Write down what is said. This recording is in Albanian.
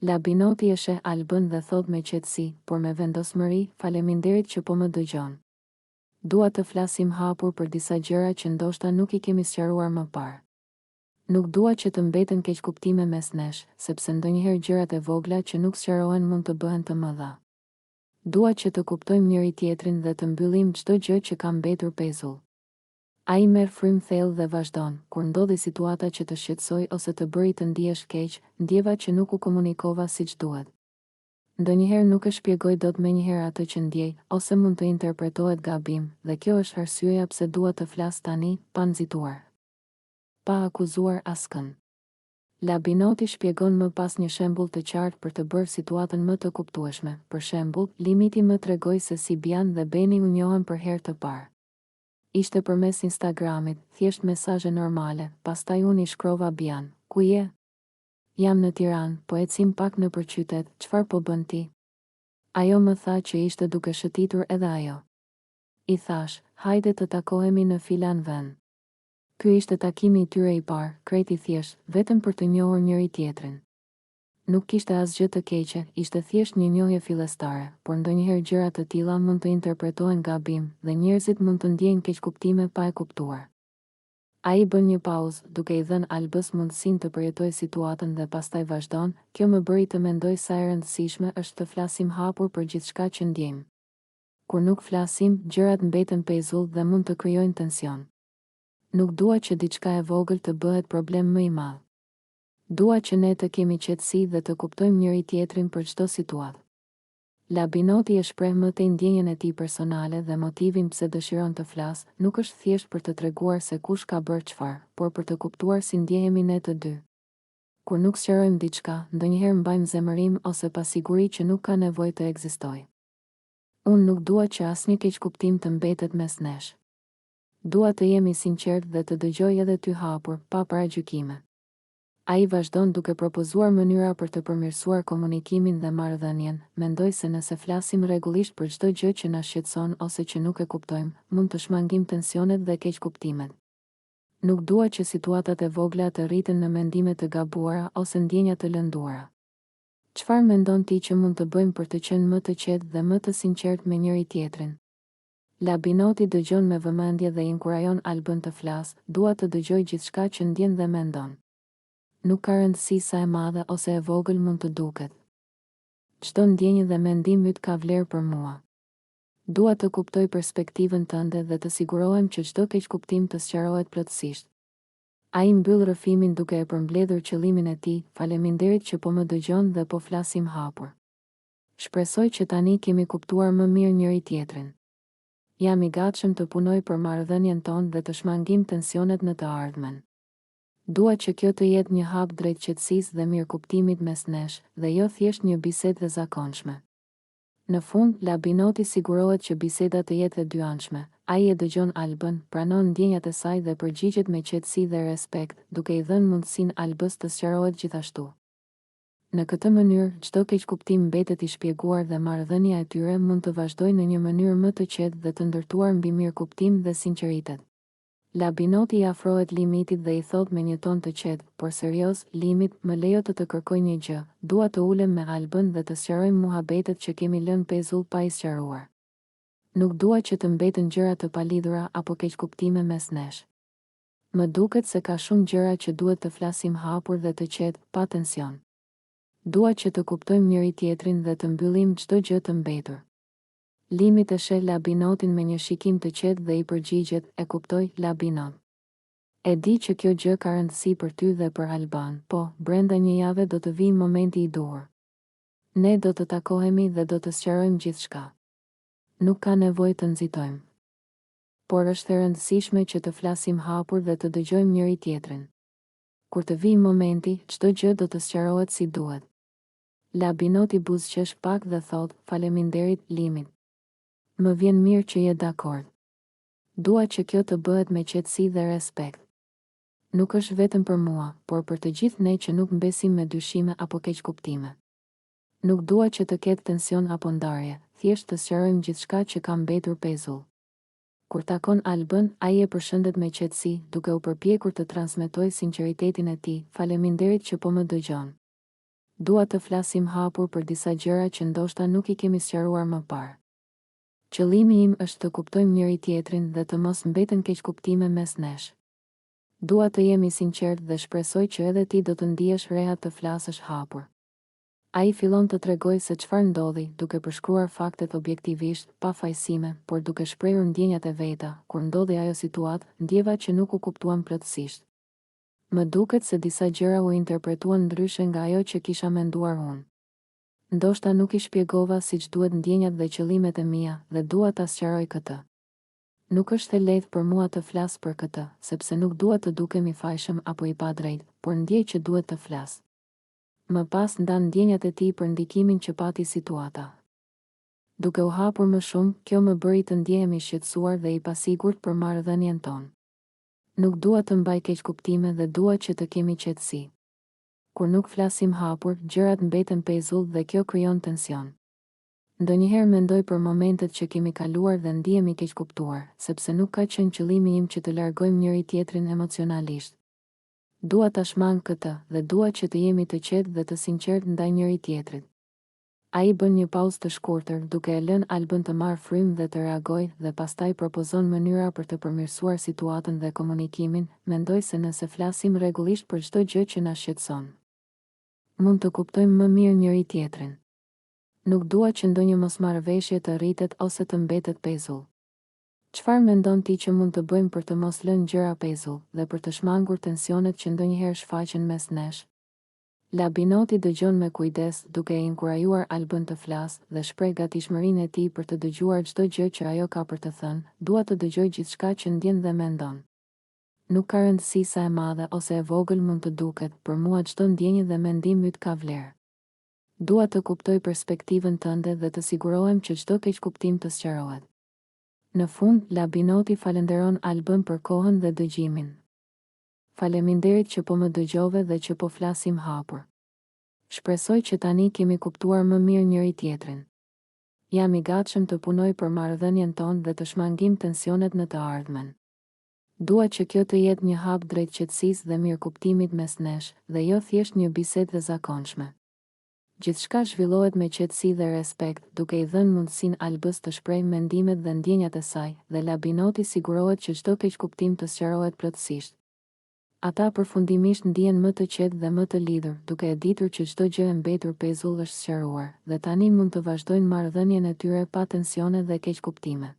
Labinoti e sheh Albën dhe thotë me qetësi, por me vendosmëri, Faleminderit që po më dëgjon. Dua të flasim hapur për disa gjëra që ndoshta nuk i kemi sqaruar më parë. Nuk dua që të mbeten keqkuptime mes nesh, sepse ndonjëherë gjërat e vogla që nuk sqarohen mund të bëhen të mëdha. Dua që të kuptojmë njëri-tjetrin dhe të mbyllim çdo gjë që ka mbetur pezull. Ai merr frymë thellë dhe vazhdon, Kur ndodhi situata që të shqetësoi ose të bëri të ndihesh keq, ndjeva që nuk u komunikova siç duhet. Ndonjëherë nuk e shpjegoj dot menjëherë atë që ndjej, ose mund të interpretohet gabim, dhe kjo është arsyeja pse dua të flas tani, pa nxituar. Pa akuzuar askënd. Labinoti shpjegon më pas një shembull të qartë për të bërë situatën më të kuptueshme, Për shembull, Limiti më tregoi se si Bian dhe Beni u njohën për herë të parë. Ishte përmes Instagramit, thjesht mesazhe normale, pastaj unë i shkrova Bian, ku je? Jam në Tiranë, po ecim pak nëpër qytet, çfarë po bën ti? Ajo më tha që ishte duke shëtitur edhe ajo. I thashë, hajde të takohemi në filan vend. Ky ishte takimi i tyre i parë, krejt i thjeshtë, vetëm për të njohur njëri-tjetrin. Nuk kishte asgjë të keqe, ishte thjesht një njohje fillestare, por ndonjëherë gjëra të tilla mund të interpretohen gabim dhe njerëzit mund të ndjejnë keqkuptime pa e kuptuar. Ai bën një pauzë, duke i dhënë Albës mundësinë të përjetojë situatën dhe pastaj vazhdon, Kjo më bëri të mendoj sa e rëndësishme është të flasim hapur për gjithçka që ndjejmë. Kur nuk flasim, gjërat mbeten pezull dhe mund të krijojnë tension. Nuk dua që diçka e vogël të bëhet problem më i madh. Dua që ne të kemi qetësi dhe të kuptojmë njëri-tjetrin për çdo situatë. Labinoti e shpreh më tej ndjenjën e tij personale dhe motivin pse dëshiron të flasë, nuk është thjesht për të treguar se kush ka bërë çfarë, por për të kuptuar si ndjehemi ne të dy. Kur nuk sqarojmë diçka, ndonjëherë mbajmë zemërim ose pasiguri që nuk ka nevojë të ekzistojë. Unë nuk dua që asnjë keqkuptim të mbetet mes nesh. Dua të jem i sinqertë dhe të dëgjoj edhe ty hapur, pa paragjykime. Ai vazhdon duke propozuar mënyra për të përmirësuar komunikimin dhe marrëdhënien, Mendoj se nëse flasim rregullisht për çdo gjë që na shqetëson ose që nuk e kuptojmë, mund të shmangim tensionet dhe keqkuptimet. Nuk dua që situatat e vogla të rriten në mendime të gabuara ose ndjenja të lënduara. Çfarë mendon ti që mund të bëjmë për të qenë më të qetë dhe më të sinqertë me njëri-tjetrin? Labinoti dëgjon me vëmendje dhe inkurajon Albën të flasë, Dua të dëgjoj gjithçka që ndjen dhe mendon. Nuk ka rëndësi sa e madhe ose e vogël mund të duket. Çdo ndjenjë dhe mendim yt ka vlerë për mua. Dua të kuptoj perspektivën tënde dhe të sigurohem që çdo keqkuptim të sqarohet plotësisht. Ai mbyll rrëfimin duke e përmbledhur qëllimin e tij, Faleminderit që po më dëgjon dhe po flasim hapur. Shpresoj që tani kemi kuptuar më mirë njëri-tjetrin. Jam i gatshëm të punoj për marrëdhënien tonë dhe të shmangim tensionet në të ardhmen. Dua që kjo të jetë një hap drejt qetësisë dhe mirëkuptimit mes nesh, dhe jo thjesht një bisedë e zakonshme. Në fund, Labinoti sigurohet që biseda të jetë e dyanshme, ai e dëgjon Albën, pranon ndjenjat e saj dhe përgjigjet me qetësi dhe respekt, duke i dhënë mundësinë Albës të sqarohet gjithashtu. Në këtë mënyrë, çdo keqkuptim mbetet i shpjeguar dhe marrëdhënia e tyre mund të vazhdojë në një mënyrë më të qetë dhe të ndërtuar mbi mirëkuptim dhe sinqeritet. Labinoti i afrohet Limitit dhe i thotë me një ton të qetë, por serioz, Limit, më lejo të të kërkoj një gjë, dua të ulem me Albën dhe të sqarojmë muhabetet që kemi lënë pezull pa i sqaruar. Nuk dua që të mbeten gjëra të palidhura apo keqkuptime mes nesh. Më duket se ka shumë gjëra që duhet të flasim hapur dhe të qetë, pa tension. Dua që të kuptojmë njëri-tjetrin dhe të mbyllim çdo gjë të mbetur. Limit e sheh Labinotin me një shikim të qetë dhe i përgjigjet, E kuptoj, Labinot. E di që kjo gjë ka rëndësi për ty dhe për Alban, po, brenda një jave do të vijë momenti i duhur. Ne do të takohemi dhe do të sqarojmë gjithçka. Nuk ka nevojë të nxitojmë. Por është e rëndësishme që të flasim hapur dhe të dëgjojmë njëri-tjetrin. Kur të vijë momenti, çdo gjë do të sqarohet si duhet. Labinoti buzëqesh pak dhe thotë, Faleminderit, Limit. Më vjen mirë që je dakord. Dua që kjo të bëhet me qetësi dhe respekt. Nuk është vetëm për mua, por për të gjithë ne që nuk mbesim me dyshime apo keqkuptime. Nuk dua që të ketë tension apo ndarje, thjesht të sqarojmë gjithçka që ka mbetur pezull. Kur takon Albën, ai e përshëndet me qetësi, duke u përpjekur të transmetojë sinqeritetin e tij, Faleminderit që po më dëgjon. Dua të flasim hapur për disa gjëra që ndoshta nuk i kemi sqaruar më parë. Qëllimi im është të kuptojmë njëri-tjetrin dhe të mos mbeten keqkuptime mes nesh. Dua të jem i sinqertë dhe shpresoj që edhe ti do të ndihesh rehat të flasësh hapur. Ai fillon të tregojë se çfarë ndodhi, duke përshkruar faktet objektivisht, pa fajësime, por duke shprehur ndjenjat e veta, kur ndodhi ajo situatë, ndjeva që nuk u kuptuam plotësisht. Më duket se disa gjëra u interpretuan ndryshe nga ajo që kisha menduar unë. Ndoshta nuk i shpjegova siç duhet ndjenjat dhe qëllimet e mia, dhe dua ta sqaroj këtë. Nuk është e lehtë për mua të flas për këtë, sepse nuk dua të dukem i fajshëm apo i padrejtë, por ndjej që duhet të flas. Më pas ndan ndjenjat e tij për ndikimin që pati situata. Duke u hapur më shumë, kjo më bëri të ndjehem i shqetësuar dhe i pasigurt për marrëdhënien tonë. Nuk dua të mbaj keqkuptime dhe dua që të kemi qetësi. Kur nuk flasim hapur, gjërat mbeten pezull dhe kjo krijon tension. Ndonjëherë mendoj për momentet që kemi kaluar dhe ndihem i keqkuptuar, sepse nuk ka qenë qëllimi im që të largojmë njëri-tjetrin emocionalisht. Dua ta shmang këtë, dhe dua që të jemi të qetë dhe të sinqertë ndaj njëri-tjetrit. Ai bën një pauzë të shkurtër, duke e lënë Albën të marrë frymë dhe të reagojë, dhe pastaj propozon mënyra për të përmirësuar situatën dhe komunikimin, mendoj se nëse flasim rregullisht për çdo gjë që na shqetëson, mund të kuptojmë më mirë njëri-tjetrin. Nuk dua që ndonjë mosmarrëveshje të rritet ose të mbetet pezull. Çfarë mendon ti që mund të bëjmë për të mos lënë gjëra pezull, dhe për të shmangur tensionet që ndonjëherë shfaqen mes nesh? Labinoti dëgjon me kujdes, duke e inkurajuar Albën të flasë, dhe shpreh gatishmërinë e tij për të dëgjuar çdo gjë që ajo ka për të thënë, Dua të dëgjoj gjithçka që ndjen dhe mendon. Nuk ka rëndësi sa e madhe ose e vogël mund të duket, për mua çdo ndjenjë dhe mendim yt ka vlerë. Dua të kuptoj perspektivën tënde dhe të sigurohem që çdo keqkuptim të sqarohet. Në fund, Labinoti falënderon Albën për kohën dhe dëgjimin. Faleminderit që po më dëgjove dhe që po flasim hapur. Shpresoj që tani kemi kuptuar më mirë njëri-tjetrin. Jam i gatshëm të punoj për marrëdhënien tonë dhe të shmangim tensionet në të ardhmen. Dua që kjo të jetë një hap drejt qetësisë dhe mirëkuptimit mes nesh, dhe jo thjesht një bisedë e zakonshme. Gjithçka zhvillohet me qetësi dhe respekt, duke i dhënë mundësinë Albës të shprehë mendimet dhe ndjenjat e saj, dhe Labinoti sigurohet që çdo keqkuptim të sqarohet plotësisht. Ata përfundimisht ndihen më të qetë dhe më të lidhur, duke e ditur që çdo gjë e mbetur pezull është sqaruar, dhe tani mund të vazhdojnë marrëdhënien e tyre pa tensione dhe keqkuptime.